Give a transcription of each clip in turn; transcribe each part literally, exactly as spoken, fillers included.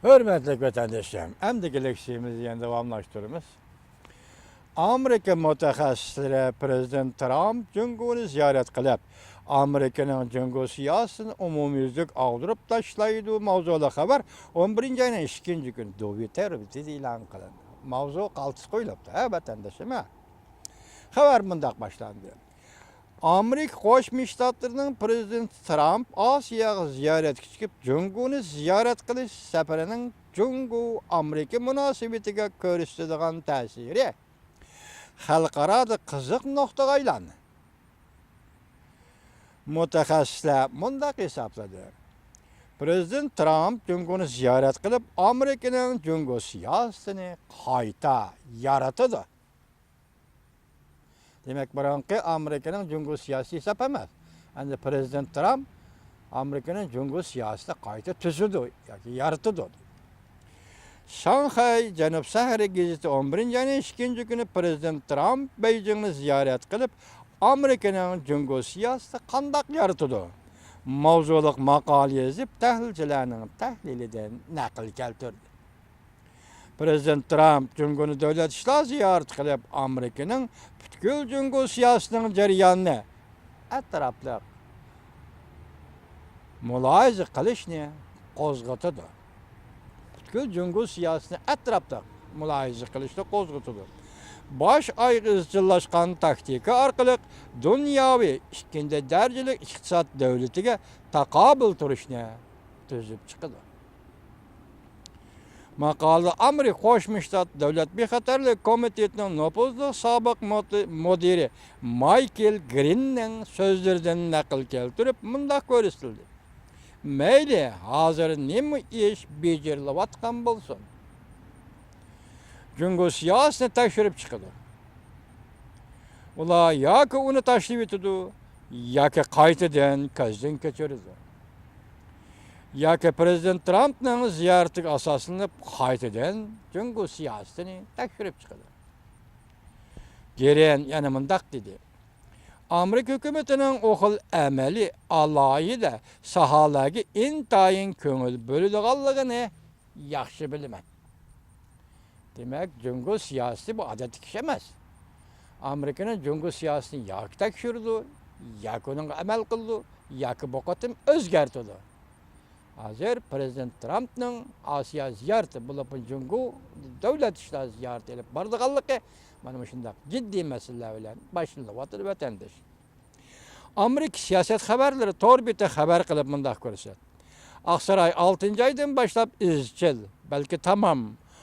ھۆرمەتلىك ۋەتەندىشىم، ئەمدىكى لېكسىيىمىزنى يەنە داۋاملاشتۇرىمىز. ئامېرىكا مۇتەخەسسىسلىرى پىرېزىدېنت ترامپ جۇڭگونى زىيارەت قىلىپ، ئامېرىكىنىڭ جۇڭگو سىياسىتىنى ئومۇميۈزلۈك ئاغدۇرۇپ تاشلايدۇ ماۋزۇلۇق خەۋەر ئون بىرىنچى ئاينىڭ ئىككىنچى كۈنى دوۋيىتېر بىتىدە ئېلان قىلىندى. ماۋزۇ قالتىس قويۇلۇپتۇ، ھە، ۋەتەندىشىم، ھە؟ خەۋەر مۇنداق باشلاندى. ئامېرىكا قوشما شتاتلىرىنىڭ پىرېزىدېنتى ترامپ ئاسىياغا زىيارەتكە چىقىپ، جۇڭگونى زىيارەت قىلىش سەپىرىنىڭ جۇڭگو ئامېرىكا مۇناسىۋىتىگە كۆرسىتىدىغان تەسىرى خەلقئارادا قىزىق نۇقتىغا ئايلاندى. مۇتەخەسسىسلەر مۇنداق ھېسابلىدى: پىرېزىدېنت ترامپ جۇڭگونى زىيارەت قىلىپ، ئامېرىكىنىڭ جۇڭگو سىياسىتىنى قايتا يارىتىدۇ. دېمەك، بۇرۇنقى ئامېرىكىنىڭ جۇڭگو سىياسىتى ھېساب ئەمەس. ئەمدى پىرېزىدېنت ترامپ ئامېرىكىنىڭ جۇڭگو سىياسىتىنى قايتا تۈزىدۇ ياكى يارىتىدۇ. شاڭخەي جەنۇب سەھەرى گېزىتى ئون بىرىنچى ئاينىڭ ئىككىنچى كۈنى پىرېزىدېنت ترامپ بېيجىڭنى زىيارەت قىلىپ، ئامېرىكىنىڭ جۇڭگو سىياسىتى قانداق يارىتىدۇ؟ ماۋزۇلۇق ماقالە يېزىپ، تەھلىلچىلەرنىڭ تەھلىلىدىن نەقىل كەلتۈردى. پىرېزىدېنت ترامپ جۇڭگونى دۆلەت ئىشلار زىيارىتى قىلىپ، ئامېرىكىنىڭ پۈتكۈل جۇڭگو سىياسىتىنىڭ جەريانىنى ئەتراپلىق مۇلاھىزە قىلىشنى قوزغىتىدۇ. پۈتكۈل جۇڭگو سىياسىتىنى ئەتراپلىق مۇلاھىزە قىلىشنى قوزغىتىدۇ. باش ئايىغى ئىزچىللاشقان تاكتىكا ئارقىلىق دۇنياۋى ئىككىنچى دەرىجىلىك ئىقتىساد دۆلىتىگە تاقابىل تۇرۇشنى تۈزۈپ چىقىدۇ. ماقالىدە ئامېرىكا قوشما شتات دۆلەت بىخەتەرلىك كومىتېتىنىڭ نوپۇزلۇق سابىق مۇدىرى مايكل گرىننىڭ سۆزلىرىدىن نەقىل كەلتۈرۈپ مۇنداق كۆرسىتىلدى: مەيلى، ھازىر نېمە ئىش بېجىرىلىۋاتقان بولسۇن، جۇڭگو سىياسىتىنى تەكشۈرۈپ چىقىدۇ. ئۇلار ياكى ئۇنى تاشلىۋېتىدۇ، ياكى قايتىدىن كۆزدىن كەچۈرىدۇ. ياكى پىرېزىدېنت ترامپنىڭ زىيارىتىگە ئاساسلىنىپ قايتىدىن جۇڭگو سىياسىتىنى تەكشۈرۈپ چىقىدۇ. گرىن يەنە مۇنداق دېدى: ئامېرىكا ھۆكۈمىتىنىڭ ئۇ خىل ئەمەلىي ئالاھىدە ساھەلەرگە ئىنتايىن كۆڭۈل بۆلىدىغانلىقىنى ياخشى بىلىمەن. دېمەك، جۇڭگو سىياسىتى بۇ ئادەتتىكى ئىش ئەمەس. ئامېرىكىنىڭ جۇڭگو سىياسىتىنى ياكى تەكشۈرىدۇ، ياكى ئۇنىڭغا ئەمەل قىلىدۇ، ياكى بۇ قېتىم ئۆزگەرتىدۇ. ھازىر پىرېزىدېنت ترامپنىڭ ئاسىيا زىيارىتى، بولۇپمۇ جۇڭگو دۆلەت ئىشلار زىيارىتى ئېلىپ بارىدىغانلىقى مانا مۇشۇنداق جىددىي مەسىلىلەر بىلەن باشلىنىۋاتىدۇ، ۋەتەنداش. ئامېرىكا سىياسەت خەۋەرلىرى تور بېتى خەۋەر قىلىپ مۇنداق كۆرسەتتى: ئاقساراي ئالتىنچى ئايدىن باشلاپ ئىزچىل، بەلكى تامام،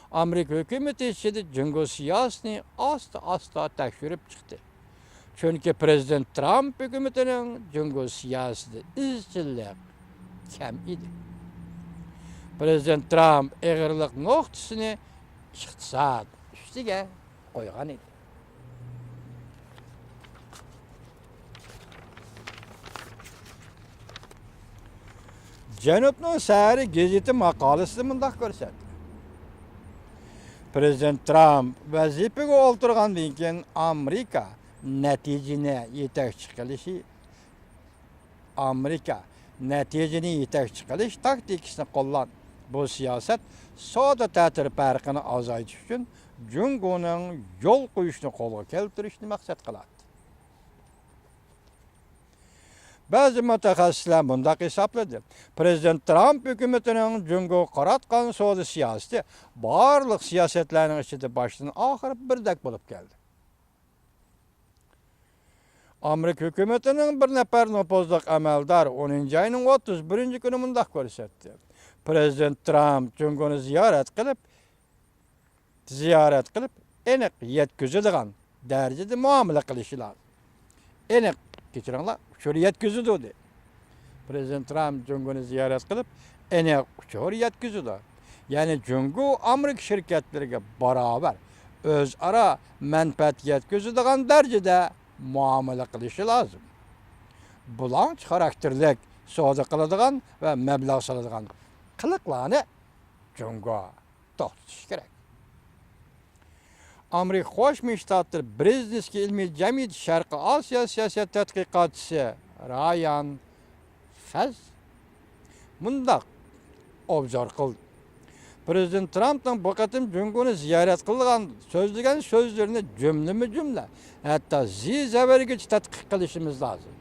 ئامېرىكا ھۆكۈمىتى ئىچىدە جۇڭگو سىياسىتىنى ئاستا-ئاستا تەكشۈرۈپ چىقتى. چۈنكى پىرېزىدېنت ترامپ ھۆكۈمىتىنىڭ جۇڭگو سىياسىتىدە ئىزچىللىق كەم ئىدى. پىرېزىدېنت ترامپ ئېغىرلىق نۇقتىسىنى ئىقتىساد ئۈستىگە قويغان ئىدى. جەنۇبنىڭ سەھىرى گېزىتى ماقالىسىدە مۇنداق كۆرسەتتى: پىرېزىدېنت ترامپ ۋەزىپىگە ئولتۇرغاندىن كېيىن ئامېرىكا نەتىجىنى يېتەكچى قىلىشى، ئامېرىكا نەتىجىنى يېتەكچى قىلىش تاكتىكىسىنى قوللاندى. بۇ سىياسەت سودا تەتۈر پەرقىنى ئازايتىش ئۈچۈن جۇڭگونىڭ يول قويۇشنى قولغا كەلتۈرۈشنى مەقسەت قىلاتتى. بەزى مۇتەخەسسىسلەر مۇنداق ھېسابلىدى: پىرېزىدېنت ترامپ ھۆكۈمىتىنىڭ جۇڭگوغا قاراتقان سودا سىياسىتى بارلىق سىياسەتلەرنىڭ ئىچىدە باشتىن ئاخىر بىردەك بولۇپ كەلدى. ئامېرىكا ھۆكۈمىتىنىڭ بىر نەپەر نوپۇزلۇق ئەمەلدار ئونىنچى ئاينىڭ ئوتتۇز بىرىنچى كۈنى مۇنداق كۆرسەتتى: پىرېزىدېنت ترامپ جۇڭگونى زىيارەت قىلىپ، زىيارەت قىلىپ، ئېنىق يەتكۈزىدىغان دەرىجىدە مۇئامىلە قىلىشى لازىم. ئېنىق، كەچۈرۈڭلار، ئۇچۇر يەتكۈزىدۇ، دېدى. پىرېزىدېنت ترامپ جۇڭگونى زىيارەت قىلىپ، ئېنىق ئۇچۇر يەتكۈزىدۇ. يەنى جۇڭگو ئامېرىكا شىركەتلىرىگە باراۋەر، ئۆزئارا مەنپەئەت يەتكۈزىدىغان دەرىجىدە مۇئامىلە قىلىشى لازىم. بۇلاڭچى خاراكتېرلىك سودا قىلىدىغان ۋە مەبلەغ سالىدىغان قىلىقلارنى جۇڭگو توختىتىشى كېرەك. ئامېرىكا قوشما شتاتلىرى برىزنېسكى ئىلمىي جەمئىيىتى شەرقىي ئاسىيا سىياسەت تەتقىقاتچىسى رايان فەز مۇنداق ئوبزور قىلدى: پىرېزىدېنت ترامپنىڭ بۇ قېتىم جۇڭگونى زىيارەت قىلغان، سۆزلىگەن سۆزلىرىنى جۈملىمۇ جۈملە، ھەتتا زى زەۋەرگىچە تەتقىق قىلىشىمىز لازىم.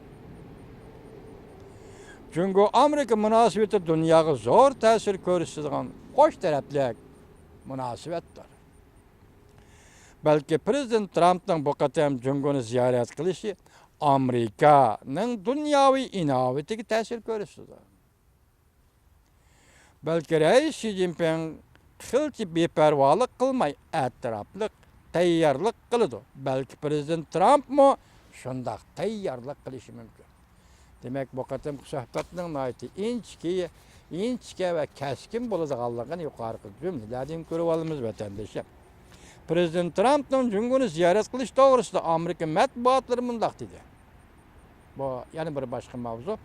جۇڭگو ئامېرىكا مۇناسىۋىتى دۇنياغا زور تەسىر كۆرسىتىدىغان قوش تەرەپلىك مۇناسىۋەتتۇر. بەلكى پىرېزىدېنت ترامپنىڭ بۇ قېتىم جۇڭگونى زىيارەت قىلىشى ئامېرىكانىڭ دۇنياۋى ئىناۋىتىگە تەسىر كۆرسىتىدۇ. بەلكى رەئىس شى جىنپىڭ قىلچە بىپەرۋالىق قىلماي، ئەتراپلىق تەييارلىق قىلىدۇ. بەلكى پىرېزىدېنت ترامپمۇ شۇنداق تەييارلىق قىلىشى مۇمكىن. دېمەك، بۇ قېتىمقى سۆھبەتنىڭ ناھايىتى ئىنچىكە، ئىنچىكە ۋە كەسكىن بولىدىغانلىقىنى يۇقىرىقى جۈملىلەردىن كۆرۈۋالىمىز، ۋەتەندىشىم. پىرېزىدېنت ترامپنىڭ جۇڭگونى زىيارەت قىلىش توغرىسىدا ئامېرىكا مەتبۇئاتلىرى مۇنداق دېدى. بۇ يەنە بىر باشقا ماۋزۇ.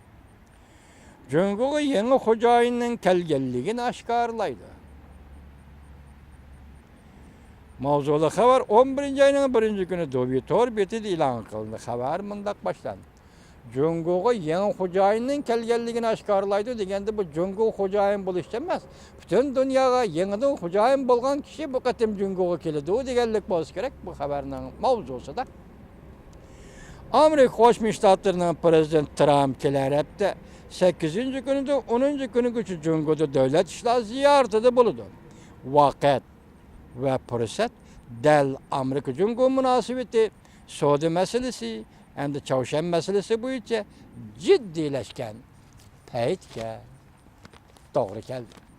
جۇڭگوغا يېڭى خوجايىننىڭ كەلگەنلىكىنى ئاشكارىلايدۇ. ماۋزۇلۇق خەۋەر ئون بىرىنچى ئاينىڭ بىرىنچى كۈنى دۇبى تور بېتىدە ئېلان قىلىندى. خەۋەر مۇنداق باشلاندى. جۇڭگوغا يېڭى خوجايىننىڭ كەلگەنلىكىنى ئاشكارىلايدۇ دېگەندە، بۇ جۇڭگو خوجايىن بولۇشچە ئەمەس، پۈتۈن دۇنياغا يېڭىدىن خوجايىن بولغان كىشى بۇ قېتىم جۇڭگوغا كېلىدۇ دېگەنلىك بولسا كېرەك بۇ خەۋەرنىڭ ماۋزۇسىدا. ئامېرىكا قوشما شتاتلىرىنىڭ پىرېزىدېنتى ترامپ كېلەر ھەپتە سەككىزىنچى كۈنىدىن ئونىنچى كۈنىگىچە جۇڭگودا دۆلەت ئىشلار زىيارىتىدە بولىدۇ. ۋاقىت ۋە پۇرسەت دەل ئامېرىكا جۇڭگو مۇناسىۋىتى، سودا مەسىلىسى ھەمدە چاۋشيەن مەسىلىسى بويىچە جىددىيلەشكەن پەيتكە توغرا كەلدى.